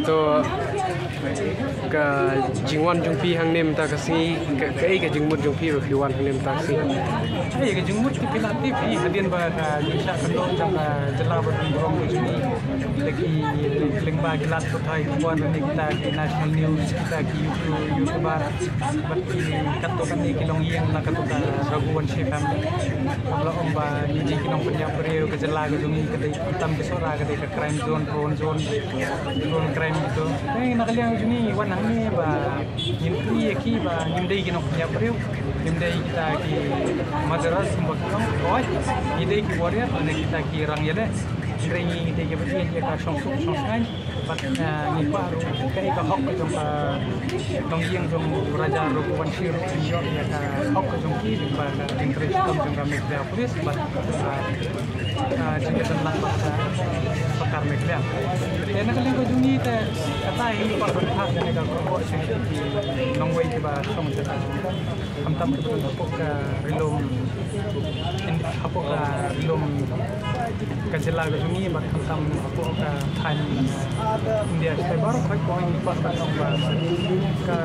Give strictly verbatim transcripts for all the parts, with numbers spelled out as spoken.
To, ka jingwan jong phi hangne mynta ka sngi, ka, kaei ka jingmut jong phi ba phi wan hangne mynta ka sngi? Ei, ka jingmut ka phi la tip hi hadien ba ka jingshah kynnoh jong ka jylla ba dang burom ka jong ngi da ki lyngba ki lad pathai khubor ne kita ki national news, kita ki YouTube, YouTuber, bad ki katto katne ki longïing na kato ka Raghuvanshi family. Ka la ong ba ngi ki nongpynïap briew ka jylla ka jong ngi ka dei khamtam ki Sohra ka dei ka crime zone, prone zone, prone crime kito. Te na ka liang jong ngi wan hangne ba ngin kylli ïa ki ba ngim dei ki nongpynïap briew, ngim dei kita ki murderers kumba ki ong, hooid ngi dei ki warrior lane kita ki rangïaleh. Hynrei ngi dei kiba ïeit ïa ka shongsuk shongsaiñ. Bad, ah, ngi kwah ruh kaei ka hok ka jong ka longïing jong u Raja Raghuvanshi ruh, ngi ïoh ïa ka hok ka jong ki lyngba ka jingtrei shitom jong ka Meghalaya Police bad, ah, ah, jingïadon lang bad ka sorkar Meghalaya. Te na ka liang ka jong ngi te kata hi ngi kwah ban phah ïa ka kyrwoh sha ki nongwei kiba shong sha ka, khamtam kiba don hapoh ka ri lum, hapoh ka ri lum ka jylla ka jong ngi bad khamtam hapoh ka thaiñ India. Te baroh khoit ko ngi kwah ban ong ba ka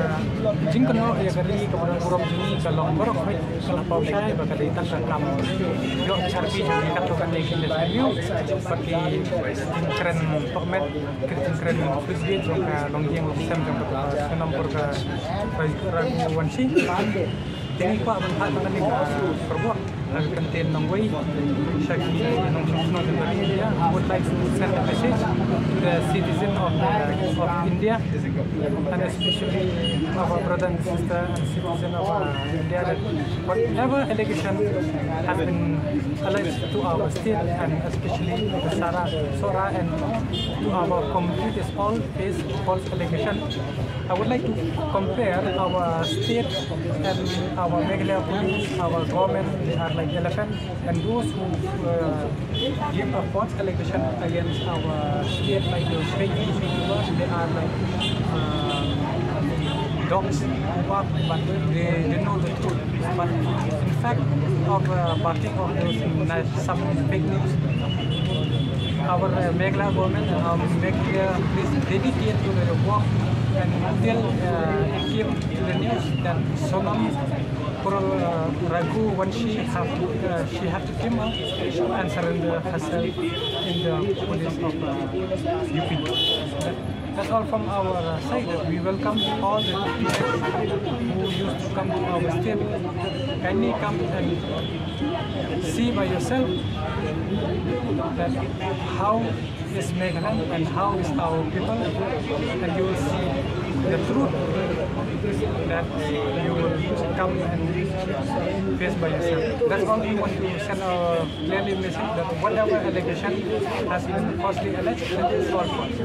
jingkynnoh ïa ka ri kaba dang burom jong ngi ka long baroh khoit ka la paw shai ba ka dei tang ka kam ïoh sharpie jong ngi katto katne ki nongïalam bad ki jingkren tohmet, ki jingkren frisbee jong ka longïing longsem jong ka Sonam Pur ka Raghuvanshi. Te ngi kwah ban phah tang kane ka kyrwoh ha ka kyntien nongwei sha ki nongshong shnong jong ka ri India. I would like to send a message to the citizen of, uh, of India, and especially our brother and sister and citizen of, uh, India, that whatever allegation has been alleged to our state and especially to Sohra, Sohra and to our community is all based false allegation. I would like to compare our state and our Meghalaya police, our government, they are like elephant, and those who, uh, give a false allegation against our state, like the fake news YouTubers, they are like, uh, dogs who bark, but they, they know the truth. But in fact of, uh, barking of those, uh, some fake news, our, uh, Meghalaya government, um, Meghalaya police dedicated to the work, and until, uh, it came to the news that Sonam Pur, uh, Raghuvanshi have to, uh, she have to come out and surrender herself in the police of, uh, U P. That's all from our, uh, side, that we welcome all the people who used to come to our state. Kindly come and see by yourself that how is Meghalaya and how is our people, and you will see the truth that you will come and face by yourself. That's all we want to send a clearly message, that whatever allegation has been falsely alleged, it is all false.